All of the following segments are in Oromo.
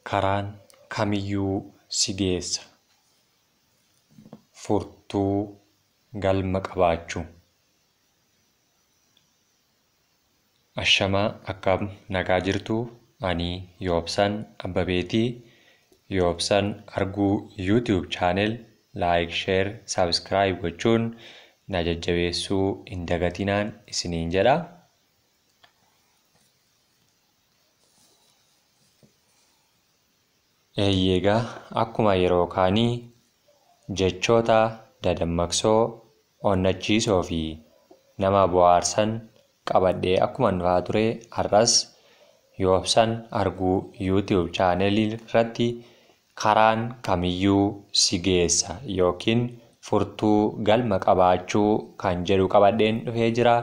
Karaan kamiyyuu si geessa. Furtuu galma qabaachuu. Ashamaa akkam nagaa jirtuu? Ani Yoobsan Abbabeetii. Yoobsan Arguu YouTube channel like, share, subscribe gochuun na jajjabeessuu hin dagatinaan isiniin jedha. Eeyyee akkuma yeroo kaanii jechoota dadammaqsoo, onnachiisoo fi nama bohaarsan qabadhee akkuma dhufaa ture har'as Yoobsan Arguu YouTube channel irratti karaan kamiyyuu si geessa yookiin furtuu galma qabaachuu kan jedhu qabadheen dhufee jira.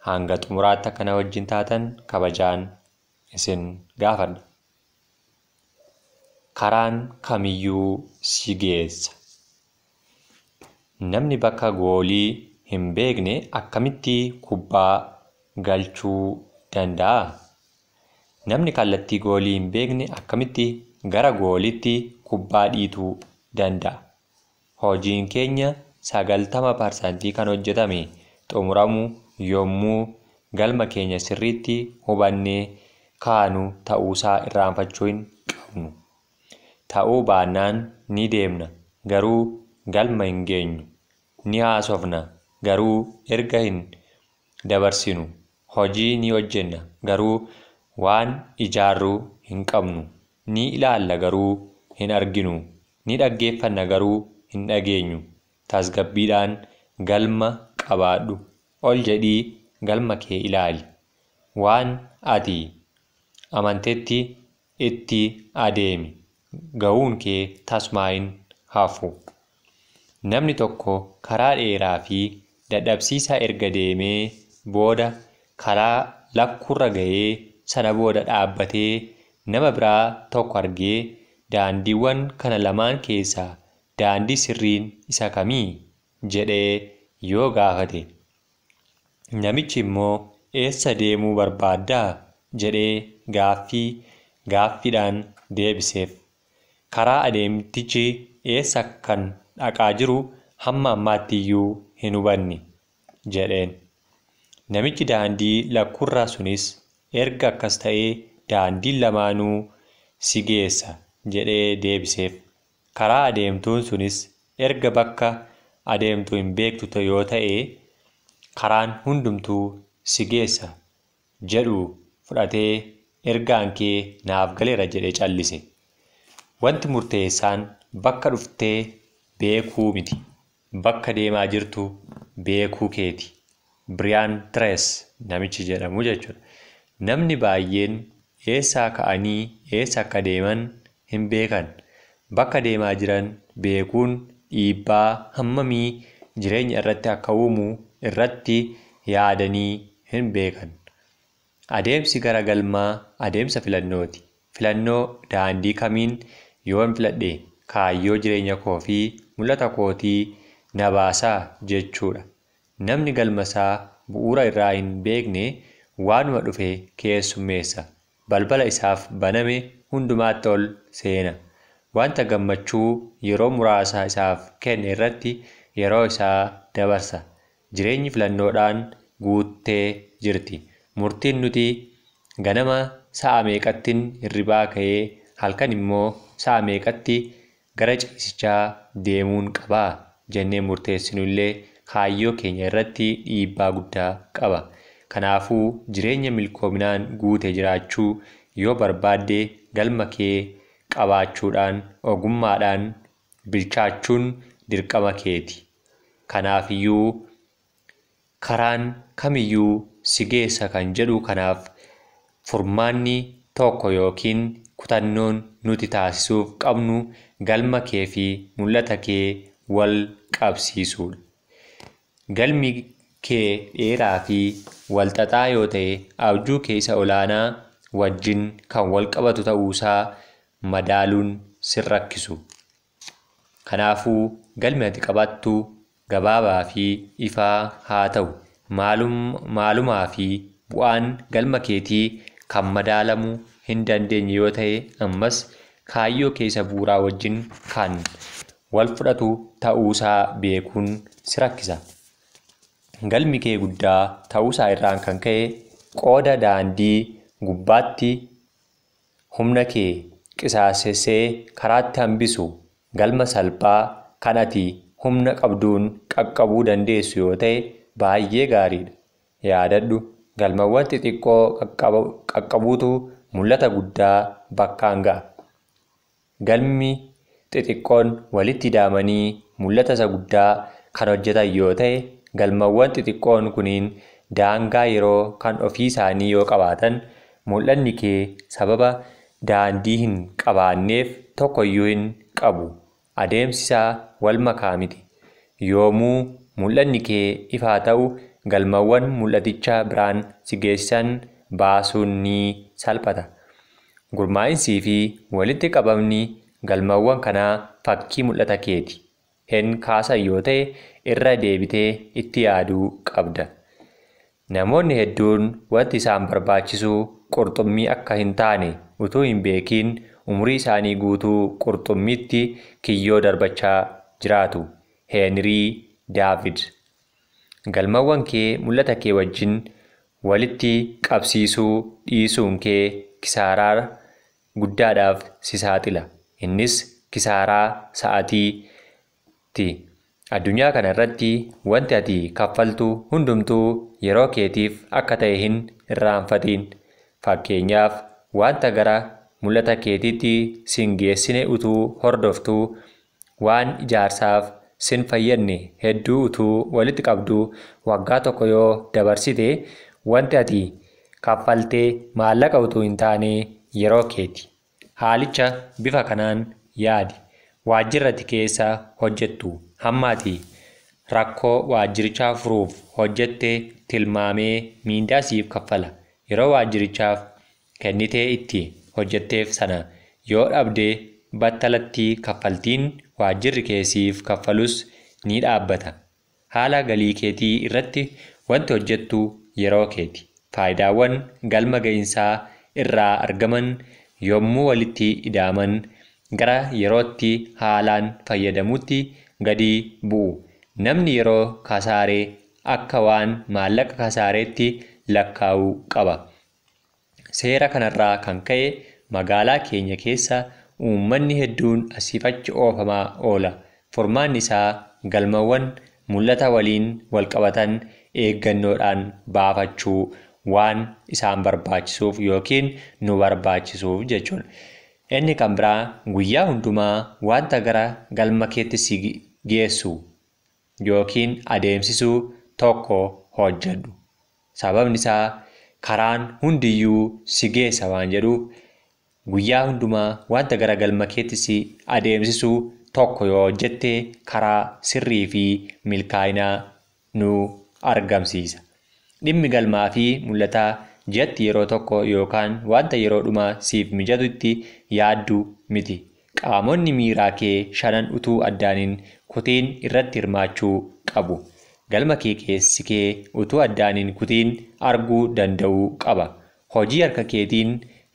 Hanga xumuraatti akka na wajjin taatan kabajaan isin gaafadha. Karaan kamiyyuu si geessa. Namni bakka goolii hin beekne akkamitti kubbaa galchuu danda'a? Namni kallattii goolii hin beekne akkamitti gara gooliitti kubbaa dhiituu danda'a? Hojiin keenya 90% kan hojjetame xumuramu yommuu galma keenya sirriitti hubannee kaanu ta'uusaa irraanfachuu hin qabnu. Ta'uu baannaan ni deemna garuu galma hin geenyu. Ni haasofna garuu erga hin dabarsinu. Hojii ni hojjenna garuu waan ijaarru hin qabnu. Ni ilaalla garuu hin arginu. Ni dhaggeeffanna garuu hin dhageenyu. Tasgabbiidhaan galma qabaadhu. Ol jedhii galma kee ilaali. Waan ati amantetti itti adeemi. Ga'uun kee tasumaa hin hafu. Namni tokko karaa dheeraa fi dadhabsiisaa erga deemee booda karaa lakkuurra ga'ee sana booda dhaabbatee nama biraa tokko argee daandiiwwan kana lamaan keessaa daandii sirriin isa kamii jedhee yoo gaafate, namichi immoo eessa deemuu barbaaddaa jedhee gaaffiidhaan deebiseef. Karaa adeemtichi eessa kan dhaqaa jiru hamma ammaatti iyyuu hin hubanne jedheen. Namichi daandii lakkuurraa sunis erga akkas ta'ee daandiin lamaanuu si geessa jedhee deebiseef. Karaa adeemtuun sunis erga bakka adeemtu hin beektu yoo ta'e karaan hundumtuu si geessa jedhu fudhatee ergaan kee naaf galeera jedhee callise. Wanti murteessaan bakka dhuftee beekuu miti. Bakka deemaa jirtu beekuu keeti. Biriyaan Tirees namichi jedhamu jechuudha. Namni baay'een eessaa ka'anii eessa akka deeman hin beekan. Bakka deemaa jiran beekuun dhiibbaa hammamii jireenya irratti akka uumu irratti yaadanii hin beekan. Adeemsi gara galmaa adeemsa filannooti. Filannoo daandii kamiin yoon filadhe kaayyoo jireenya koo fi mul'ata kootii na baasaa jechuudha. Namni galmasaa bu'uura irraa hin beekne waanuma dhufe keessummeessa. Balbala isaaf baname hundumaatti ol seena. Wanta gammachuu yeroo muraasa isaaf kenne irratti yeroo isaa dabarsa. Jireenyi filannoodhaan guuttee jirti. Murtiin nuti ganama sa'a meeqattiin hirribaa ka'ee halkan immoo sa'a meeqatti gara ciisichaa deemuun qabaa jennee murteessinu illee kaayyoo keenya irratti dhiibbaa guddaa qaba. Kanaafuu jireenya milkoominaan guute jiraachuu yoo barbaadde galma kee qabaachuudhaan ogummaadhaan bilchaachuun dirqama keeti. Kanaafiyyuu karaan kamiyyuu si geessa kan jedhu kanaaf furmaanni tokko yookiin kutannoon nuti taasisuuf qabnu galma kee fi mul'ata kee wal qabsiisuudha. Galmi kee dheeraa fi walxaxaa yoo ta'e abjuu kee isa olaanaa wajjin kan wal qabatu ta'uusaa madaaluun sin rakkisu. Kanaafuu galmi ati qabattu gabaabaa fi ifaa haa ta'u. Maalumaa fi bu'aan galma keetii kan madaalamu hin dandeenye yoo ta'e ammas kaayyoo keessa bu'uuraa wajjin kan wal fudhatu ta'uusaa beekuun si rakkisa. Galmi kee guddaa ta'uusaa irraan kan ka'e qooda daandii gubbaatti humna kee qisaasessee karaatti hambisu galma salphaa kan ati humna qabduun qaqqabuu dandeessu yoo ta'e baay'ee gaariidha. Yaadadhu, galmawwan xixiqqoo qaqqabuutu mul'ata guddaa bakkaan ga'a. Galmi xixiqqoon walitti hidhamanii mul'ata isa guddaa kan hojjetan yoo ta'e, galmawwan xixiqqoon kuniin daangaa yeroo kan ofii isaanii yoo qabaatan, mul'anni kee sababa daandii hin qabaanneef tokkoyyuu hin qabu. Adeemsi isaa wal makaa miti. Yoomuu mul'anni kee ifaa ta'u, galmawwan mul'aticha biraan si geessisan baasuun ni salphata. Gurmaa'insii fi walitti qabamni galmawwan kanaa fakkii mul'ata keeti hin kaasan yoo ta'e irra deebitee itti yaaduu qabda. Namoonni hedduun wanti isaan barbaachisu qurxummii akka hin taane utuu hin beekiin umurii isaanii guutuu qurxummiitti kiyyoo darbachaa jiraatu. Heenrii Daavid. Galmawwan kee mul'ata kee wajjin walitti qabsiisuu dhiisuun kee kisaaraa guddaadhaaf si saaxila. Innis kisaaraa sa'atiiti. Addunyaa kana irratti wanti ati kaffaltu hundumtuu yeroo keetiif akka ta'e hin irraanfatiin. Fakkeenyaaf, wanta gara mul'ata keetiitti sin geessine utuu hordoftuu, waan ijaarsaaf sin fayyadne hedduu utuu walitti qabduu waggaa tokko yoo dabarsite, wanti ati kaffaltee maallaqa utuu hin taane yeroo keeti. Haalicha bifa kanaan yaadi. Waajjirra ati keessa hojjettu hamma ati rakkoo waajjirichaa furuuf hojjette tilmaamee miindaa siif kaffala. Yeroo waajjirichaaf kennitee itti hojjetteef sana yoo dhabde battalatti kaffaltiin waajjirri kee siif kaffalus ni dhaabbata. Haala galii keetii irratti wanti hojjettu yeroo keeti. Faayidaawwan galma ga'iinsaa irraa argaman yommuu walitti ida'aman gara yerootti haalaan fayyadamuutti gadi bu'u. Namni yeroo kasaaree akka waan maallaqa kasaareetti lakkaa'uu qaba. Seera kanarraa kan ka'e magaalaa keenya keessa uummanni hedduun asiif achi oofamaa oola. Furmaanni isaa galmawwan mul'ata waliin wal qabatan eeggannoodhaan baafachuu waan isaan barbaachisuuf yookiin nu barbaachisuuf jechuudha. Inni kan biraa guyyaa hundumaa wanta gara galma keetti si geessu yookiin adeemsisu tokko hojjedhu. Sababni isaa karaan hundiyyuu si geessa waan jedhuuf, guyyaa hundumaa wanta gara galma keetti si adeemsisu tokko yoo hojjette karaa sirrii fi milkaa'inaa nu argamsiisa. Dhimmi galmaa fi mul'ataa ji'atti yeroo tokko yookaan wanta yeroo dhumaa siif mijatutti yaaddu miti. Qaamonni miiraa kee shanan utuu addaan hin kutiin irratti hirmaachuu qabu. Galma kee keessi kee utuu addaan hin kutiin arguu danda'uu qaba. Hojii harka keetiin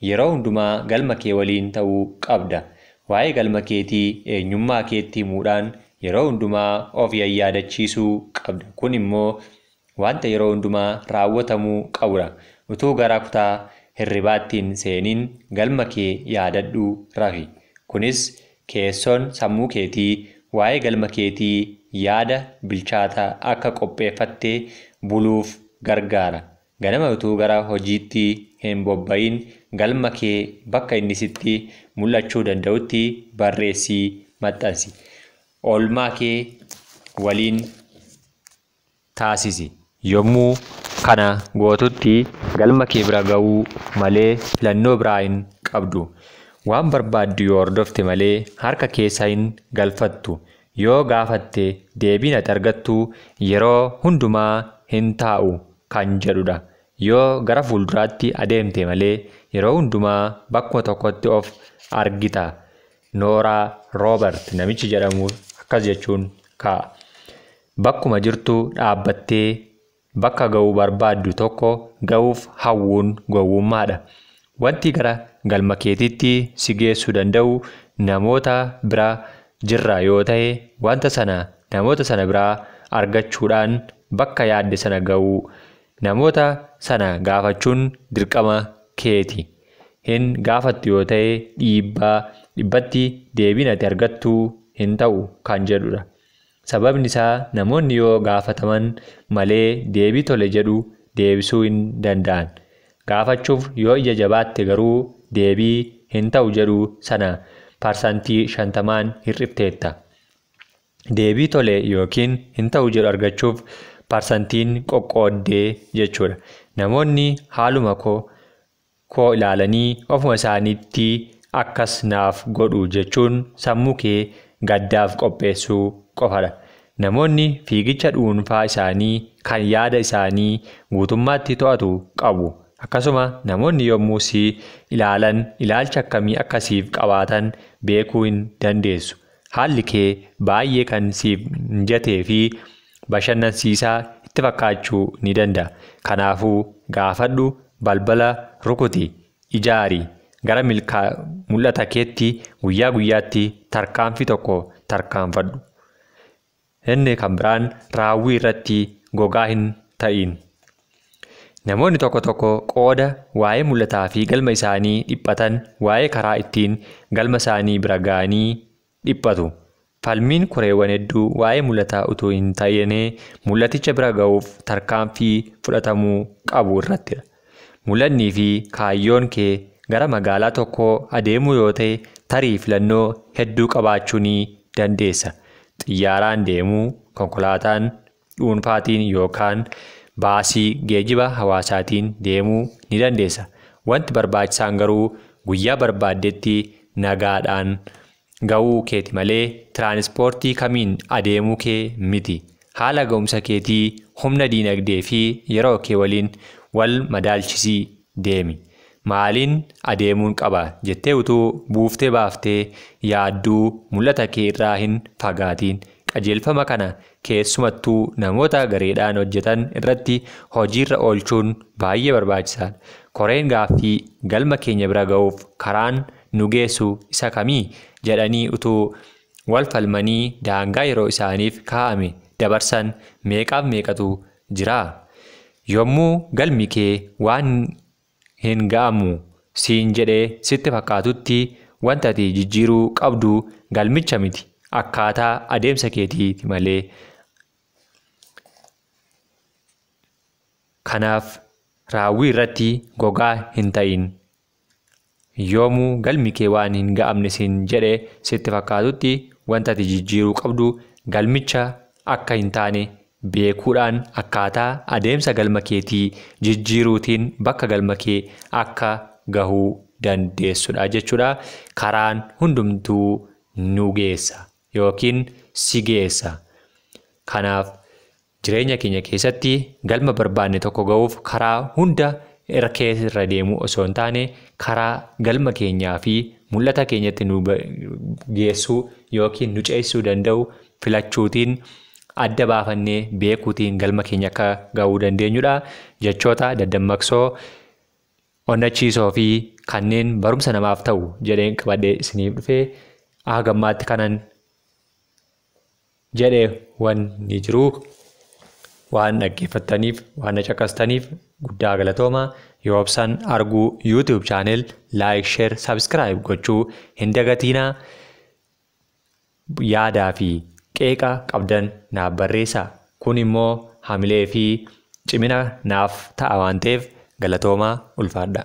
yeroo hundumaa galma kee waliin ta'uu qabda. Waa'ee galma keetii eenyummaa keetti himuudhaan yeroo hundumaa of yaadachiisuu qabda. Kun immoo wanta yeroo hundumaa raawwatamuu qabudha. Utuu gara kutaa hirribaatti hin seeniin galma kee yaadadhuu rafi. Kunis keessoon sammuu keetii waa'ee galma keetii yaada bilchaataa akka qopheeffattee buluuf gargaara. Ganama utuu gara hojiitti hin bobba'iin galma kee bakka inni sitti mul'achuu danda'utti barreessii maxxansi. Oolmaa kee waliin taasisi. Yommuu kana gootutti galma kee bira ga'uu malee filannoo biraa hin qabdu. Waan barbaaddu yoo hordofte malee harka keessa hin galfattu. Yoo gaafatte deebiin ati argattu yeroo hundumaa hin taa'u kan jedhudha. Yoo gara fuulduraatti adeemte malee yeroo hundumaa bakkuma tokkotti of argita. Nooraa Roobert namichi jedhamu akkas jechuun kaa'a. Bakkuma jirtu dhaabbattee bakka ga'uu barbaaddu tokko ga'uuf hawwuun gowwummaadha. Wanti gara galma keetiitti si geessuu danda'u namoota bira jirra yoo ta'e, wanta sana namoota sana biraa argachuudhaan bakka yaadde sana ga'uu namoota sana gaafachuun dirqama keeti. Hin gaafattu yoo ta'e, dhiibbaa dhibbatti deebiin ati argattu hin ta'u kan jedhudha. Sababni isaa namoonni yoo gaafataman malee deebii tole jedhu deebisuu hin danda'an. Gaafachuuf yoo ija jabaatte garuu deebii hin ta'u jedhu sana 50% hir'ifteetta. Deebii tole yookiin hin ta'u jedhu argachuuf parsantiin qoqqooddee jechuudha. Namoonni haaluma koo ilaalanii ofuma isaaniitti akkas naaf godhu jechuun sammuu kee gaddaaf qopheessuu qofadha. Namoonni fiigicha dhuunfaa isaanii kan yaada isaanii guutummaatti to'atu qabu. Akkasuma namoonni yommuu si ilaalan ilaalcha akkamii akkasiif qabaatan beekuu hin dandeessu. Haalli kee baay'ee kan siif mijatee fi bashannansiisaa itti fakkaachuu ni danda'a. Kanaafuu gaafadhu, balbala rukuti, ijaari. Gara mul'ata keetti guyyaa guyyaatti tarkaanfii tokko tarkaanfadhu. Inni kan biraan raawwii irratti gogaa hin ta'in. Namoonni tokko tokko qooda waa'ee mul'ataa fi galma isaanii dhiphatan waa'ee karaa ittiin galma isaanii bira ga'anii dhiphatu. Falmiin koreewwan hedduu waa'ee mul'ataa utuu hin ta'in mul'aticha bira ga'uuf tarkaanfii fudhatamuu qabu irrattidha. Mul'annii fi kaayyoon kee gara magaalaa tokkoo adeemuu yoo ta'e, tarii filannoo hedduu qabaachuu ni dandeessa. Xiyyaaraan deemuu, konkolaataan dhuunfaatiin yookaan baasii geejjiba hawaasaatiin deemuu ni dandeessa. Wanti barbaachisaan garuu guyyaa barbaaddetti nagaadhaan ga'uu keeti malee tiraanispoortii kamiin adeemuu kee miti. Haala ga'umsa keetii, humna diinagdee fi yeroo kee waliin wal madaalchisii deemi. Maaliin adeemuun qaba jettee utuu buuftee baaftee yaadduu mul'ata kee irraa hin fagaatiin. Qajeelfama kana keessumattuu namoota gareedhaan hojjetan irratti hojiirra oolchuun baay'ee barbaachisaadha. Koreen gaaffii galma keenya bira ga'uuf karaan nu geessu isa kamii jedhanii utuu wal falmanii daangaa yeroo isaaniif kaa'ame dabarsan meeqaaf meeqatu jira? Yommuu galmi kee waan hin ga'amu siin jedhee sitti fakkaatutti, wanta ati jijjiiruu qabdu galmicha miti, akkaataa adeemsa keetiiti malee. Kanaaf raawwii irratti gogaa hin ta'in. Yoomuu galmi kee waan hin ga'amne siin jedhee sitti fakkaatutti, wanta ati jijjiiruu qabdu galmicha akka hin taane beekuudhaan akkaataa adeemsa galma keetii jijjiiruutiin bakka galma kee akka gahuu dandeessudha jechuudha. Karaan hundumtuu nu geessa yookiin si geessa. Kanaaf jireenya keenya keessatti galma barbaanne tokko ga'uuf karaa hunda irra keessa deemuu osoo hin taane, karaa galma keenyaa fi mul'ata keenyatti nu geessuu yookiin nu ceesisuu danda'u filachuutiin, adda baafannee beekuutiin galma keenya akka ga'uu dandeenyudha. Jechoota daddammaqsoo, onnachiisoo fi kanneen barumsa namaaf ta'u jedheen qabadhee isiniif dhufee hagammaatti kanan jedhee wanni jiru, waan dhaggeeffattaniif, waan na caqastaniif guddaa galatooma. Yoobsan Arguu YouTube channel like, share, subscribe gochuu hin dagatiinaa. Yaadaa fi qeeqa qabdan naaf barreessaa. Kun immoo hamilee fi cimina naaf ta'a waan ta'eef galatoomaa, ulfaadha.